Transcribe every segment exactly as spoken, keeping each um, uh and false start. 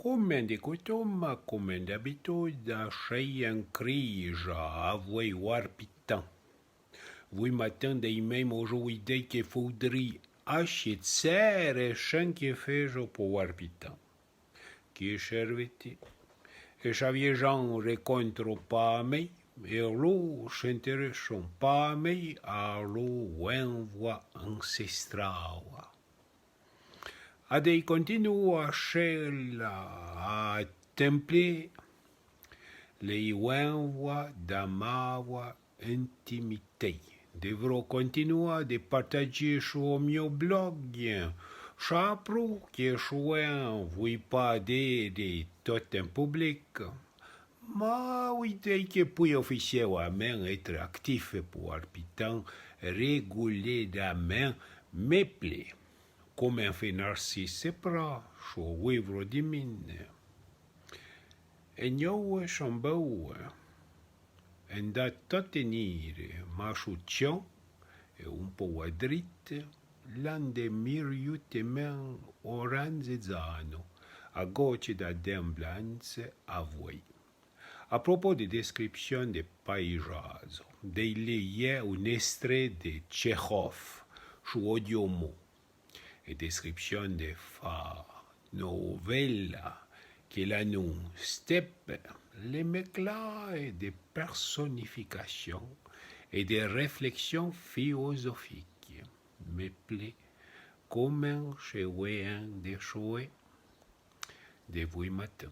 Comèn de cotoma, comèn d'abituda, chèi en crija avoué o arpitan. Voué matin dèi mèmo jou idèi que foudri achié tsère chèn que féjo po o arpitan. Que chèrve-te? E Xavier Jean recontro pa mèi, e lo ch'interèchon pa mèi a lo ouenvoa ancestrala. Adèi continua chèla a temple, lèi ouenvoa da mavoa intimitèi. Devró continua de partajé chou o mio blog, chapru que chouin voué pa dé de tot en public. Ma ouidèi que poué oficièlamin étre actif po arpitan régulièramin me plé. Comèn fé Narcisse Prat, chou o ouivro di mine. E nioue chambou, en da tot tenire, machouchon, e un pou a drite, l'an de miriutemin oranze zano, a goche da den blantse avoué. A propos de description de paijazo, dèi lèyé un extrait de Tchekhov, chou o diomo. E description de fa novèla que l'a non Steppe, le meclae de personnification e de réflexion philosophique. Me plé comèn che ouéin de choué de voué matin.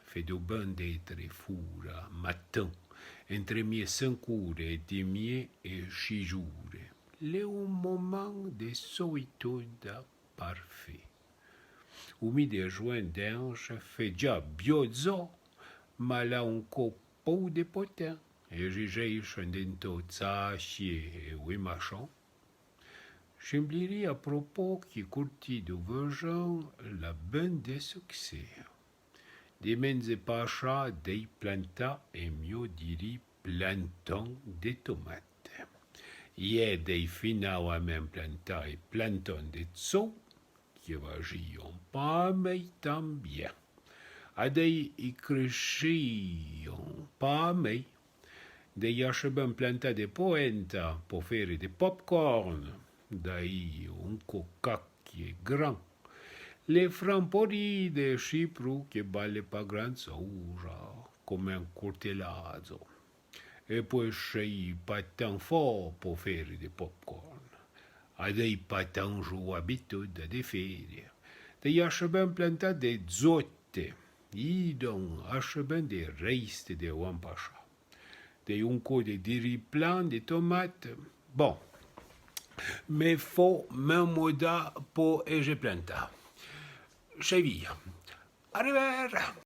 Fé do bin d'étre foura matin, entre mié sencoure e dimié e chijoure. L'é un moman de solituda parfé. O mi de jouin denche fé dza biodzo, ma l'a un cou pou de potin, e jijèichon dento tsachié e ouimachon. Chimbliri a propos que curti do vejin l'a bin de succès. De menze pacha dèi planta e mio diri planton de tomate. Ié dèi finalamin planta e planton de tsou, que vajion pa mèi tan bien. Adèi i crechion pa mèi, dèi achebin planta de poenta po fére de popcorn, dèi un cocac que gran. Le fran pori de chipru que bale pa gran tsouja, comèn curteladzo. E poué chèi pa tan fo po fére de popcorn. Adèi pa tan jou abituda de fére. Dèi achebin planta de dzote. Idon achebin de reiste de ouan pacha. Dèi un cou de diri plan de tomate. Bon. Me fo m'inmoda po eje planta. Chèi via. A revère.